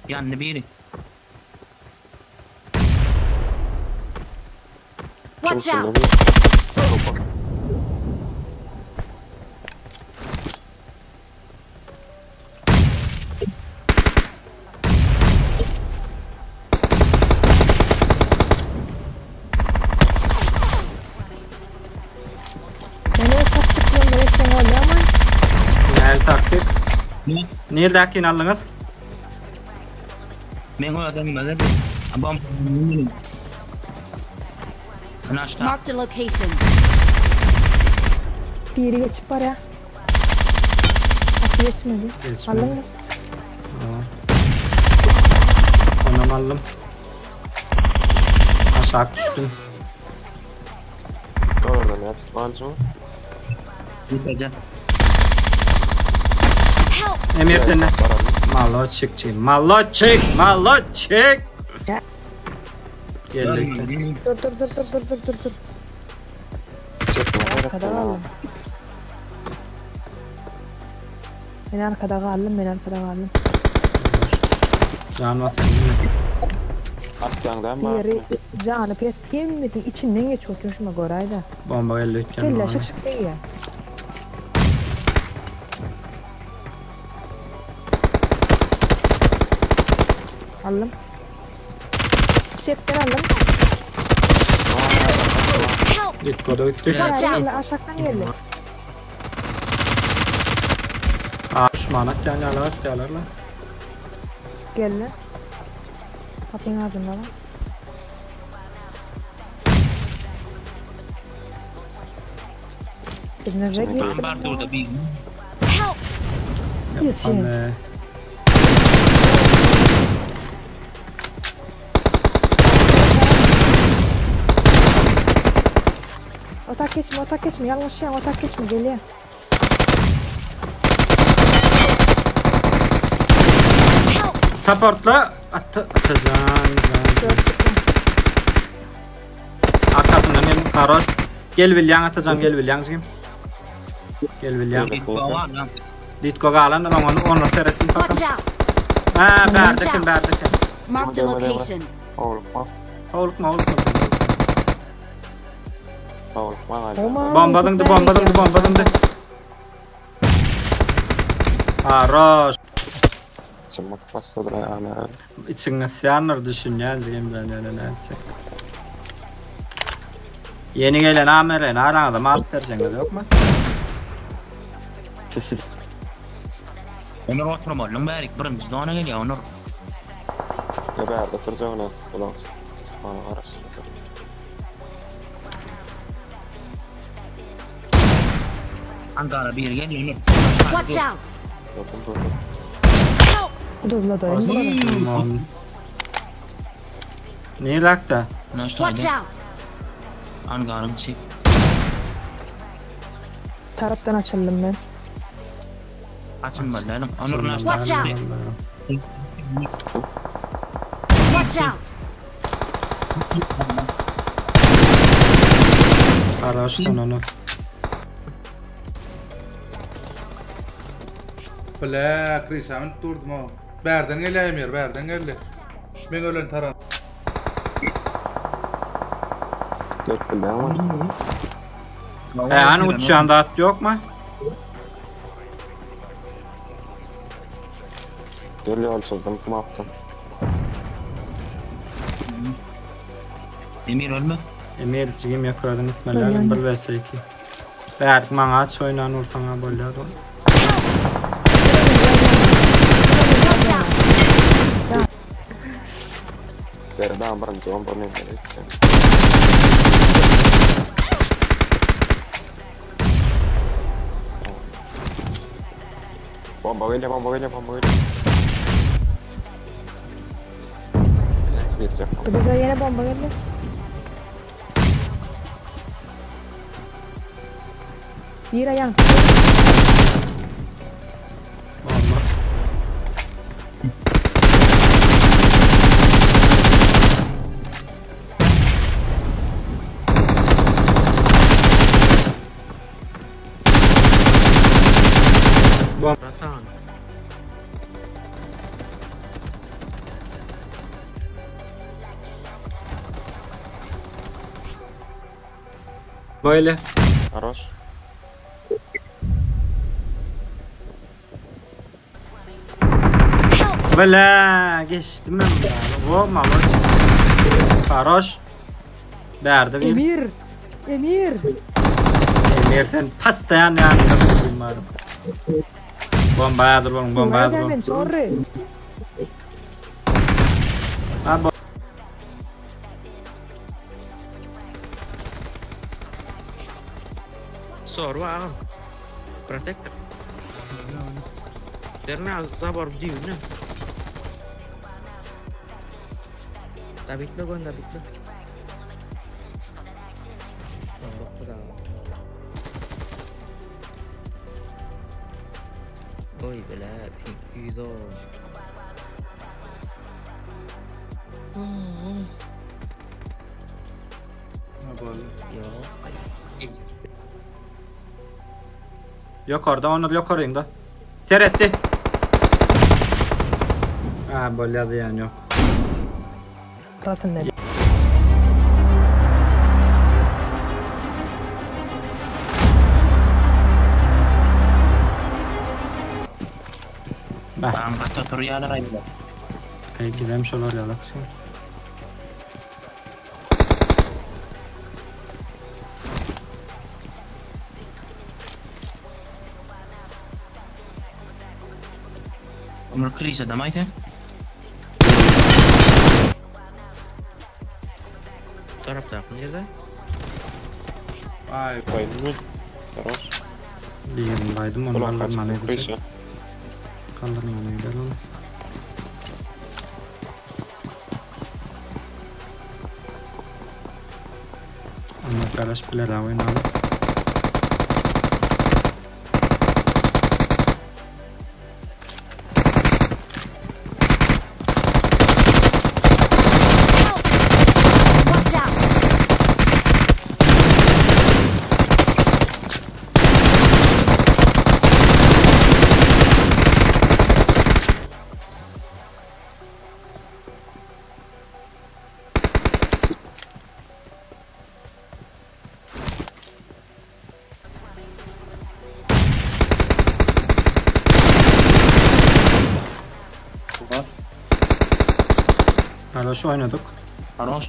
Ýandy biri. Watch out! Men öz taktik bilen geçseň bolýarmy? Näl taktik? Ne? Nirdäkini aldyňyz? Men özüm geldi. Bom. Naşta. Marked a location. Biri geçip barýar. Atı geçmedi. Geçmedi. Aldın mı? Onam aldym. Aşak düşdüm. Oradan yaptı balcı. Gideceğim. Help! Emir sende. Maloçik çek. Maloçik. Maloçik. Ya. Geldik. Dur dur dur dur dur dur dur dur. Arkada kaldım. Men arkada kaldym, men arkada kaldym. Can basayım değil mi? Atlaňdan mı? Biri jany pes hemmesiniň içinden geçip otyr şuna göräýdä. Bomba geldi ötken. Kelle şyk şyk diýýär. Aldym. Çepden aldym. Help! Git koda gitti. Watch out! Geldi, aşakdan geldi. Aa, düşman atýan ýaly atýarlar lan. Geldi. Kapının ardında var. Birine renk Ambar durdu bir. Help! Geçeyim. Be. Otak geçme, otak geçme. Yanlış yan, otak geçme. Geliyor. Help! Supportla at atacan. Can. Arkasından hem karoş. Gel bilýän atacan gel bilýän kim? Gel bilýän. Var lan. Ditko galan da onu onu seyretsin Watch sakın. out! Ha berdekin berdekin. Marked a location. Oğlum, Olukma olukma. oğlum, Oma, Bomba dındı bomba dındı bomba dındı. Karoş. Çıkmak başladı yani. İçin isyanlar düşünýän diýen ben öyle nätse. Yeni gelen Amer'e araňyzda mal berjeňiz ýokmy? Onur oturmalı. Bärik birinci dona geliyor Onur. Ne bärde duracağını ulan. Bana araç. Ankara bir geliyor Onur. Watch out! Gördüm gördüm. Help! Kuduzla doyum. Tamam. Ne lakta? Naşta. Watch out! Ankara'nın çek. Taraptan açıldım ben. Açın lan. Onur naşta. Watch out! Watch out! Araçtan onu. Bile, Krişam'ın durdum o. Berden geldi Emir, berden geldi. Men ölen taram. Dört bilden var. E hani uçan da at yok mu? Dört yol çizdim, smoke'tan. Emir ölme. Emir cigim yakaladım gitmelerim 1 vs 2. Berk maňa aç oynan olsaňa bolýar ol. Watch out! Berden birinci bomba men gerek. Bomba geliyor, bomba geliyor, bomba geliyor. Girecek. Kuduzla yine bomba geldi. Bir ayağım. Bomba. Bomba. Böyle. Haroş. Bele geçtim ben bu. O maloç. Haroş. Bärde bir. Emir. Emir. Emir sen pastayan yani. Bomba dur oğlum bomba dur. Ben sorry. Ha bo Sor agam. Protector. Serna zabor düğünü. Dabitli gon dabitli. Oy bile pink 110. Ha boldy. Yok. Yukarıda onu yukarıyında. Seyretti. Ha böyle yani yok. Zaten ne? Bah. Bana gaça turýarlar aýdylar. Ey gidem şolar ýalak şey. Onur krize damaýsa. Tarafta nerede? Ay Baydın mı? Haroş. Diýelim baydım onu Ulan kaldırmana kaç. gidecek. Krişa. Kaldırmana gider onu. Onlar karış biler ha oynayalım. Help! Watch out! Haroş oynadık. Haroş.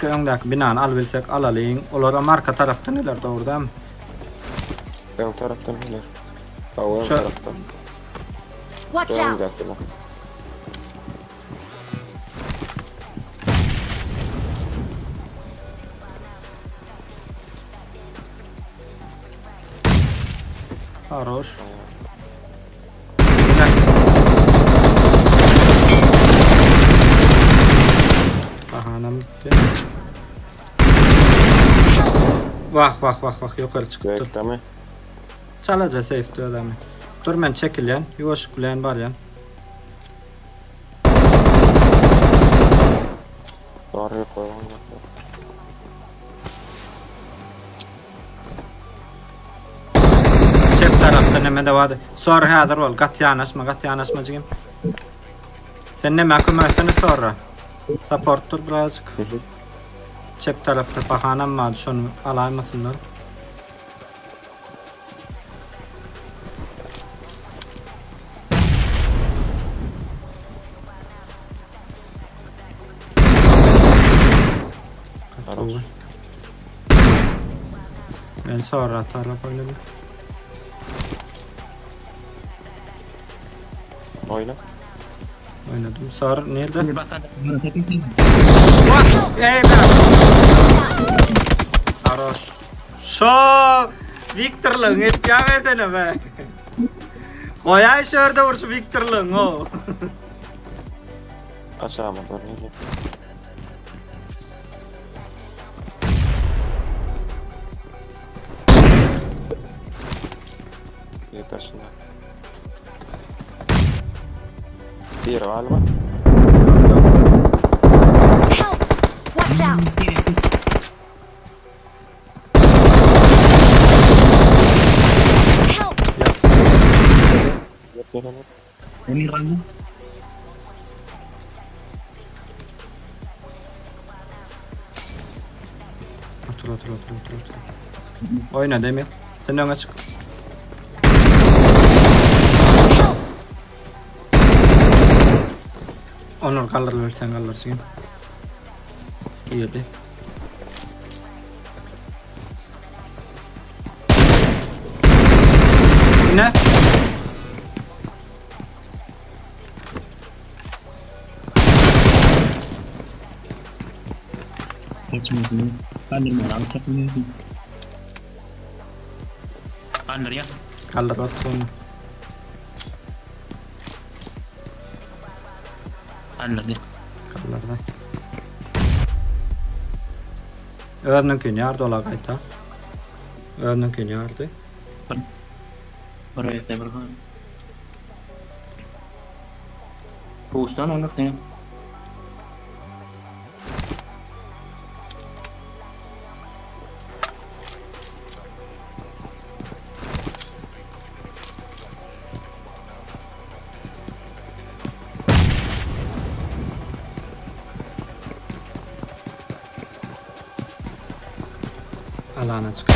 Öňdäki binany al bilsek alalyň. Olara marka tarapdan neler dogry mi? Ön taraftan neler? Ön taraftan. Watch Ön out! taraftan. Haroş. Bahanam gitti. Vah vah vah vah yukarı çıktı. Bekle mi? Çalaca safety adamı. Dur men çekilýän, ýuwaş bilen barýan. Doğru yukarı. Çep tarafta neme de vardı. Sonra hazır ol. Gat yanaşma, gat yanaşma jigim. Sen neme kömek etsene sonra. Support dur birazcık. Çep tarafta bahanam vardı. Şonu alaymasınlar. Gowy. Ben sonra taraf oynadım. Oyna. Oynadım. Sonra nerede? Bir basan. What? Ey ben. Aroş. Şo Viktorlyň etýän edene be. Goýaý şörde urşu Viktorlyň o. Aşağı mı? Doğru. Bir taşında. Bir galiba. Help! Watch out! Help! Yok. Emir galdy. Otur otur otur otur otur. Oýna Demir. Sen öňe çyk. Onur galdyr sen galdyr jigim. Girdi. Ne? Geçmedi. Kaldırma lan çakmıyor. Kaldır ya. Kaldır otur onu. Kaldırdı. Kaldırdı. Özününkini yardı ola gaýta. Özününkini yardı. Bir ayakta bir kan. Pustan onu sen. Alana çyk.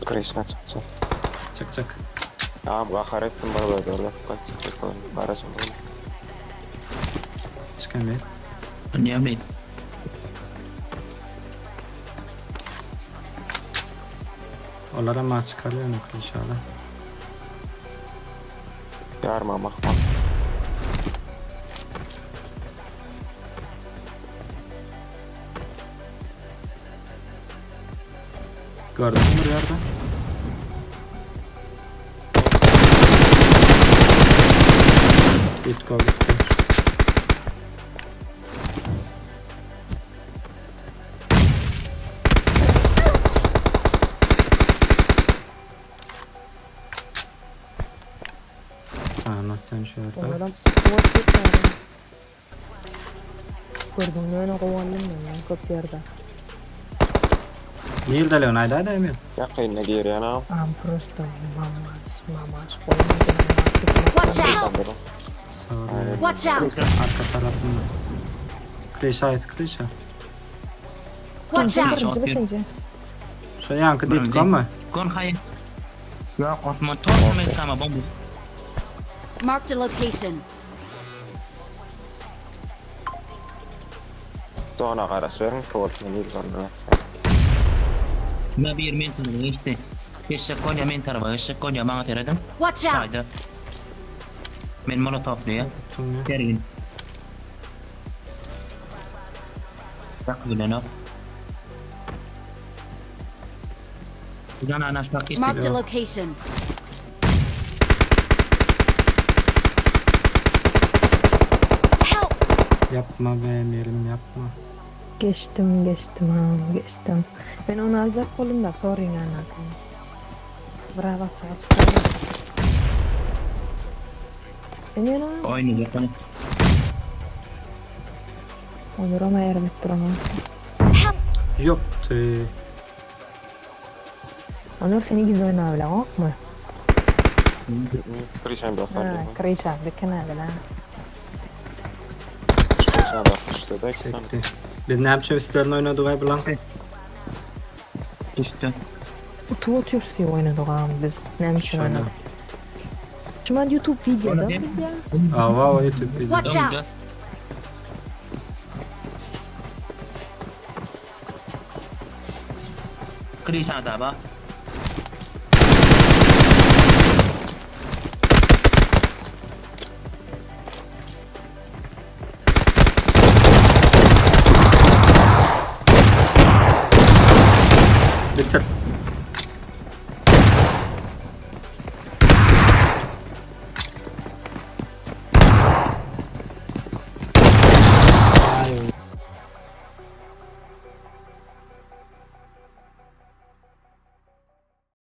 Krişna çıkacak. Çyk çyk. Tamam gahar ettim bana böyle orada. Kaç çıkacak. Karışım bunu. Çyk Emir. Niye mi? Olara ma çykarlar mı inşallah. Yarma mahma. Gördün mü bir yerde? Git go gitti. Tamam sen şu yerde. Onuram boş geçer. Gördün mü öne kovalım ben köp yerde. Nilde Leon haydi haydi Emir. Yakayına girýän am. Am prosto mamaş mamaş koymadım. Watch out! Sorry. Watch out! Arka tarafında. Klişa ait klişa. Watch out! Birinci bitinci. Şu yankı ditko mu? Kon hayır. Ya Osman torsa men sama bomba. Marked a location. Zona garaş verin ki olsun il zoruna. Ne bir men tarafa geçti. Geçecek Konya men tarafa geçecek Konya bana teredim. Watch out! Haydi. Men molotov diye. Tuttum ya. Gergin. Bak bilen o. Can anaç bak geçti. Marked a location. Help! Yapma be Emir'im yapma. Geçtim geçtim ha geçtim. Ben onu alacak oldum da sorry ana. Bravo açığa çıkardım. Ben yana Oynayacak onu. Onur ama erbet duramam. Help! Yok tüy. Onur seni gizli oynayabilir ok mu? Krişan bir Ha, atar. Krişan dükkan abi lan. Krişan bak işte da Çekti. Biz ne yapacağız üstlerine oynadık ay bulan. Düştü. Utu otuyoruz diye oynadık abi biz. Ne için Şöyle. oynadık? Şu an YouTube videoda Oynadı. biz ya. Ava o YouTube video. Watch out! Krişan da bak.